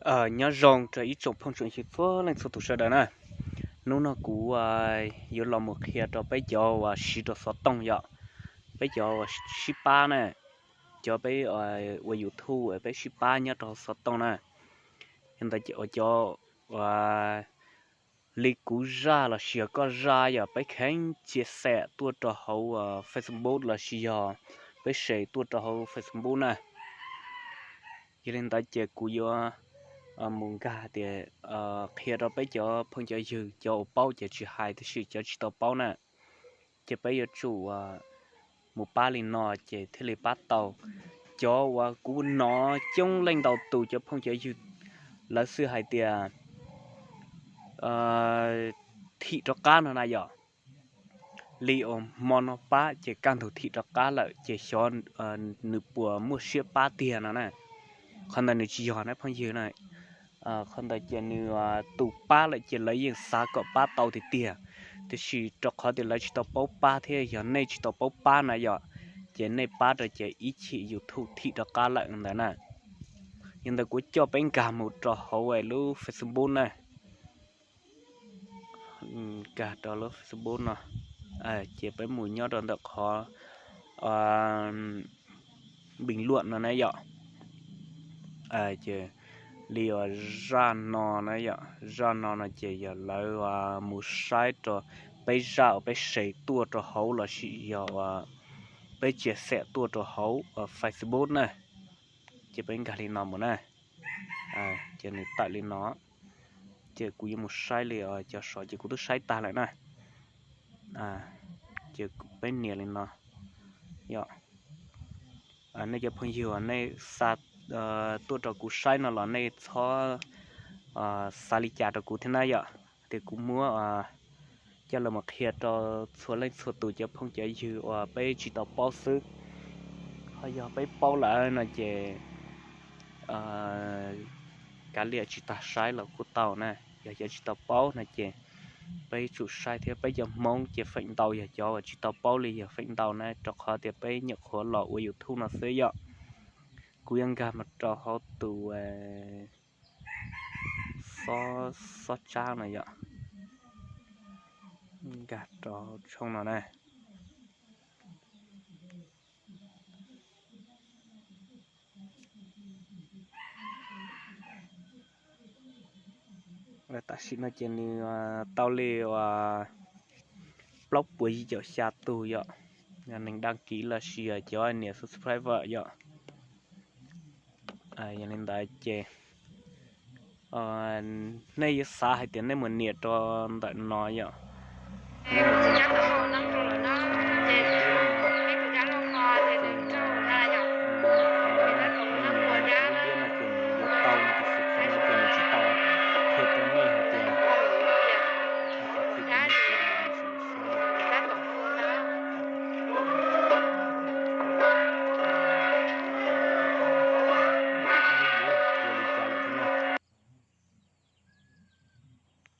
Nyob zoo rau ib tsoom phooj tsoom ywg txhua leej txhua tus sawv daws na. Hnub no kuv yuav los mus qhia rau peb cov uas siv rau xov tooj yom, peb cov uas sib pab na, cov peb ua YouTube peb sib pab nyob rau hauv xov tooj na. Yog ntawd ces ua cov uas li kuv zaj los sis yog koj zaj yog peb kheev cia xem tuaj rau hauv Facebook los sis yog peb share tuaj rau hauv Facebook na. Yog li ntawd ces kuv yuav mus nkag tias qhia rau peb cov phooj cov ywg, cov uas paub ces tsis hais, tab sis cov tsis tau paub na, ces peb yuav tsum mus pab li no ces thiaj li pab tau. Cov uas kuv hnov coob leej ntau tus cov phooj cov ywg lawv xwb hais tias thim rov qab no na yom, li uas hmo no pab ces kaj ntug thim rov qab lawm ces xyov nws puas muaj siab pab tiag no na. Qhov ntawd nws tsis yog na phooj ywg na. Qhov ntawd ces nws tus pab lawm ces lawv yeej xav kom pab tau tiag tiag, tiam sis rau qhov tias lawv tsis tau paub pab thiab yog nej tsis tau paub pab na yom, ces nej pab rau ces ib chim YouTube thim rov qab lawm ntawd na. Yog ntawd kuv coj peb nkag mus rau hauv lub Facebook na, nkag rau lub Facebook no, ces peb mus nyob rau ntawm qhov bình luận no na yom. Ces li uas zaj no na yom, zaj no no ces yog lawv mus saib rau peb zaj uas peb share tuaj rau hauv los sis yog peb chia sẻ tuaj rau hauv Facebook na. Ces peb nkag li no mus na, ces nws tawm li no. Ces kuv yuav mus saib li cov saud ces kuv twb saib tag lawm na. Ces peb nias li no yom. Nej cov phooj ywg uas nej xa tuaj rau kuv saib no los nej txhob xav li cas rau kuv thiab na yom. Ces kuv muab coj los mus qhia rau txhua leej txhua tus cov phooj cov ywg uas peb tsis tau paub xwb. Ho yog peb paub lawm no ces kav liam tsis tas saib los kuj tau na. Yog cov tsis tau paub no ces peb yuav tsum saib thiab. Peb cov Hmoob ces feem ntau yog cov uas tsis tau paub li yog feem ntau na, rau qhov tias peb nyuam qhuav los ua YouTube no xwb yom. Kuv yuav nkag mus rau hauv tus xob, xob tsab no yom. Nkag rau hauv tshooj no na. Tam sim no ces nws tau li uas plaub puas yim caum xya tus yom, neeg đăng ký los sis cov nias subscriber yom. Yog li ntawd ces nej yuav xav hais tias nej mus nias rau ntawm no yom.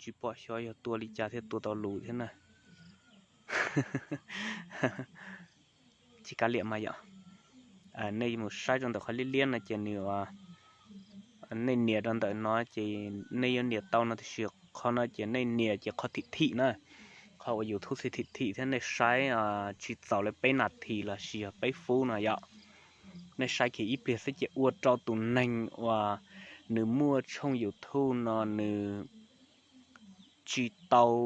Tsis pom xyov yog tua li cas thiaj tua tau lus thiab na. Tsis kav liam mas yom. Nej mus saib rau ntawm qhov liab liab no ces nws, nej nias rau ntawm no ces nej yuav nias tau no, tiam sis qhov no ces nej nias ces qhov thim thim na. Qhov uas YouTube xwb thim thim thiab nej saib tsis txaus li peb nas this los sis yog peb fub no yom. Nej saib kiag ib pliag xwb ces ua rau tus neeg uas nws muaj tshooj YouTube no nws tsis tau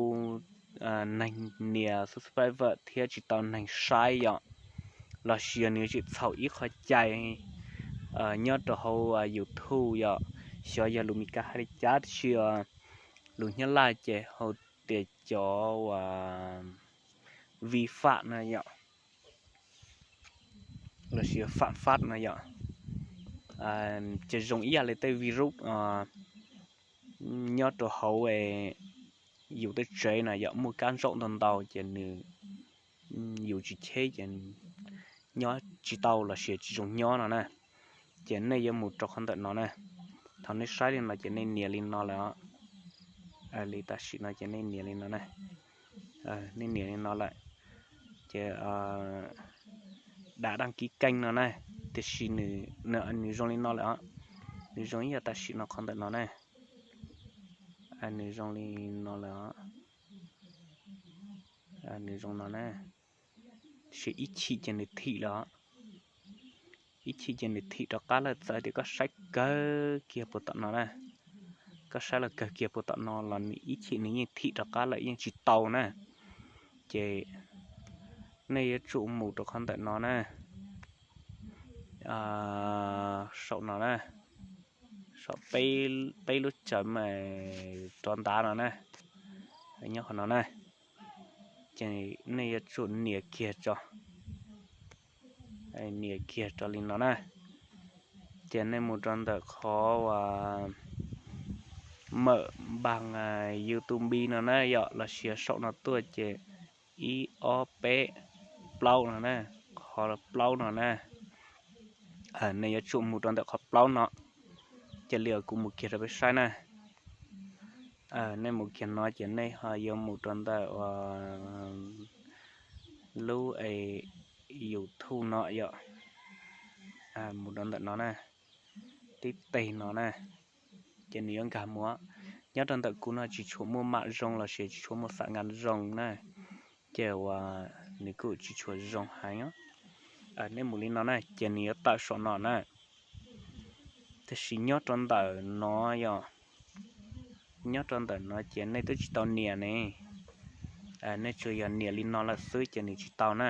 neeg nias subscriber thiab tsis tau neeg saib yom, los sis yog nws tseem txhaum ib qho cai nyob rau hauv YouTube yom. Xyov yog lus Meskas hais li cas, tab sis lus Nyab Laj ces hu tias cov vi phạm no yom, los sis phạm pháp no yom. Ces zoo ib yam li tej virus nyob rau hauv yus tej tsev na yom, muaj kab ntsaum ntau ntau ces nws, yus tsis cheb ces nyob tsis tau los sis tsis zoo nyob no na. Ces nej yuav mus rau qhov ntawm no na. Thaum nej saib li no ces nej nias li no lawm os. Li tam sim no ces nej nias li no na. Nej nias li no lawm ces đã đăng ký kênh no na, tiam sis nws zoo li no lawm os. Nws zoo ib yam tam sim no qhov ntawm no na. Nws zoo li no lawm. Nws zoo no na. Tab sis ib chim ces nws thim lawm. Ib chim ces nws thim rov qab lawm, txawm tias koj saib kawg kiag puag tom no na. Koj saib los kawg kiag puag tom no los nws ib chim nws yeej thim rov qab lawm, yeej tsis tau na. Ces nej yuav tsum mus rau qhov ntawm no na. Saum no na. Saum peb lub tsawv mas rov ntav no na. Nyob qhov no na. Ces nej yuav tsum nias kiag tso. Nias kiag rau li no na. Ces nej mus rau ntawm qhov uas mawm npag YouTube no na yom, los sis saum no tuaj ces ib ob peb plaub no na, qhov plaub no na. Nej yuav tsum mus rau ntawm qhov plaub no, cia li kuv mus kiag rau peb saib na. Nej mus kiag no ces nej ho yuav mus rau ntawm lub YouTube no yom. Mus rau ntawm no na, tib teg no na, ces nws yuav nkag mus. Nyob rau ntawm kuv no tsis tshua muaj mam zoo los sis tsis tshua muaj xam nkas zoo na, ces uas nws kuj tsis tshua zoo heev. Nej mus li no na ces nws yuav tawm saum no na. Tab sis nyob rau ntawm no yom, nyob rau ntawm no ces nej twb tsis tau nias ne. Nej tsuas yog nias li no lawm xwb ces nws tsis tau na.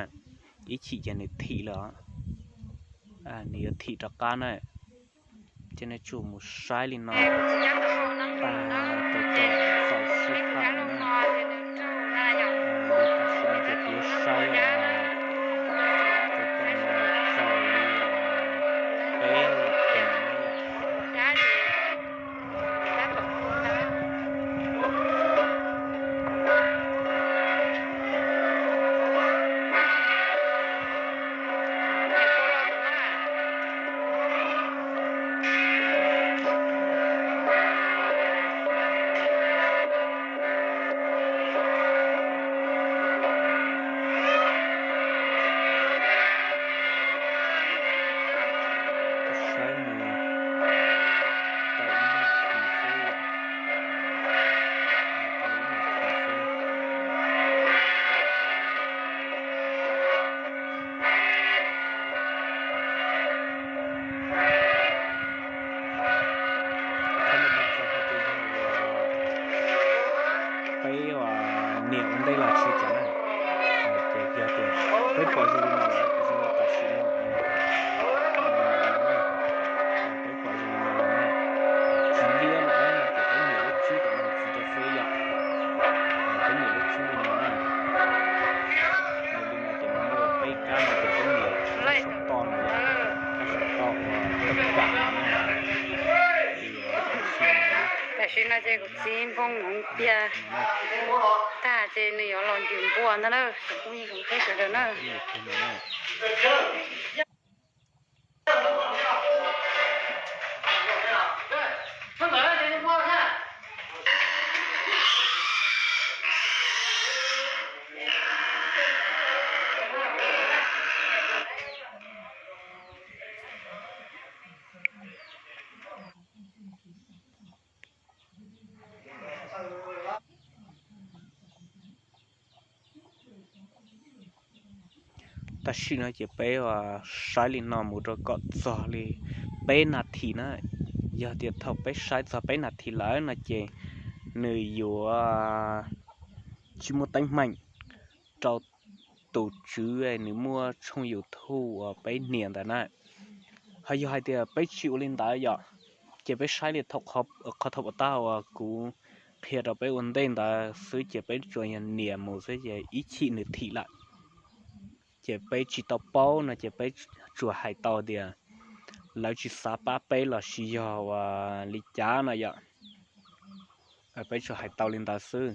Ib chim ces nws thim lawm, nws yuav thim rov qab na. Ces nej tsum mus saib li no. Tag rau tom txaus sij hawm na. Li tam sim no ces kuv saib rau tom txaus li peb nas this na. Saib mus tau ib nas this xwb. Tau ib nas this xwb. Qhov no txog hais tias yog peb nias ua ntej los tsis cas na, ces yog tias peb pom zoo li no lawm, zoo li tam sim no, peb pom zoo li no lawm na, tsis liab lawm no ces peb nias lub tswb rau no txiv rau xwb yom. Peb nias lub tswb li no na. Nias li no ces nws muaj peb kab no ces peb nias kab saum toj no yom, kab saum toj uas toj kam no na. Tam sim no ces kuv txiv npoo hmoov tiag tag ces nws yuav los ncws npua ntag na, tsoom phooj ywg tsoom saib sawv daws na. Tam sim no ces peb saib li no mus rau kom txog li peb nas this na. Yog tias thaum peb saib txog peb nas this lawm no ces nws yuav tsis muaj teeb meem rau tus tswv nws muaj tshooj YouTube uas peb nias ntawd na. Ho yog hais tias peb tsis ua li ntawd yom, ces peb saib li thaum qhov thaum pov tag uas kuv qhia rau peb ua ntej ntawd xwb ces peb tsuas yog nias mus xwb ces ib chim nws thim lawm. Ces peb tsis tau paub no ces peb tsuas hais tau tias lawv tsis xav pab peb los sis yog ua li cas no yom. Peb tsuas hais tau li ntawd xwb.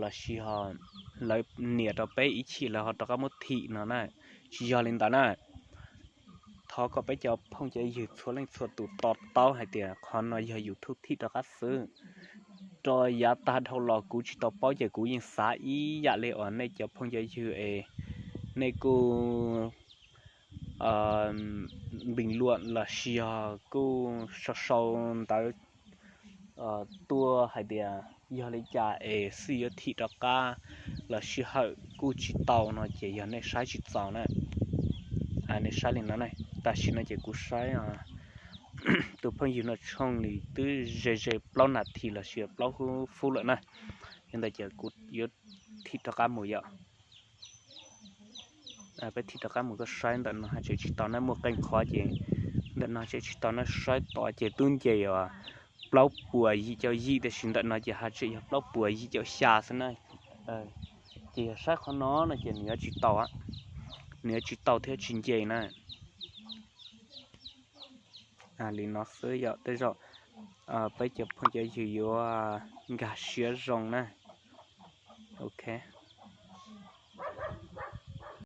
Los sis ho lawv nias rau peb ib chim lawv ho rov qab muab thim no na. Tsis yog li ntawd na. Thov kom peb cov phooj cov ywg txhua leej txhua tus to taub hais tias qhov no yog YouTube thim rov qab xwb. Rau yav tag dhau los kuv tsis tau paub ces kuv yeej xav ib yam li uas nej cov phooj cov ywg es nej kuj npees luam los sis yog kuj sau sau ntawv tuaj hais tias yog li cas es xwb yuav thim rov qab los sij hawm kuj tsis tau no ces yog nej saib tsis txaus na. Nej saib li no na, tam sim no ces kuv saib tus phooj ywg no tshooj li twb ze ze plaub nas this los sis plaub fub lawm na. Yog ntawd ces kuv yuav thim rov qab mus yom. Peb thim rov qab mus koj saib ntawm no haj tseem tsis tau na, muaj qee qhov ces ntawm no tseem tsis tau na, saib tod ces twb nce os plaub puas yim caum yim tiam sis ntawm no ces haj tseem yog plaub puas yim caum xya xwb na. Ces yog saib qhov no no ces nws yuav tsis tau, nws yuav tsis tau thiab tsis nce na. Li no xwb yom, tej zaum peb cov phooj cov ywg yuav nkag siab zoo na. Ok.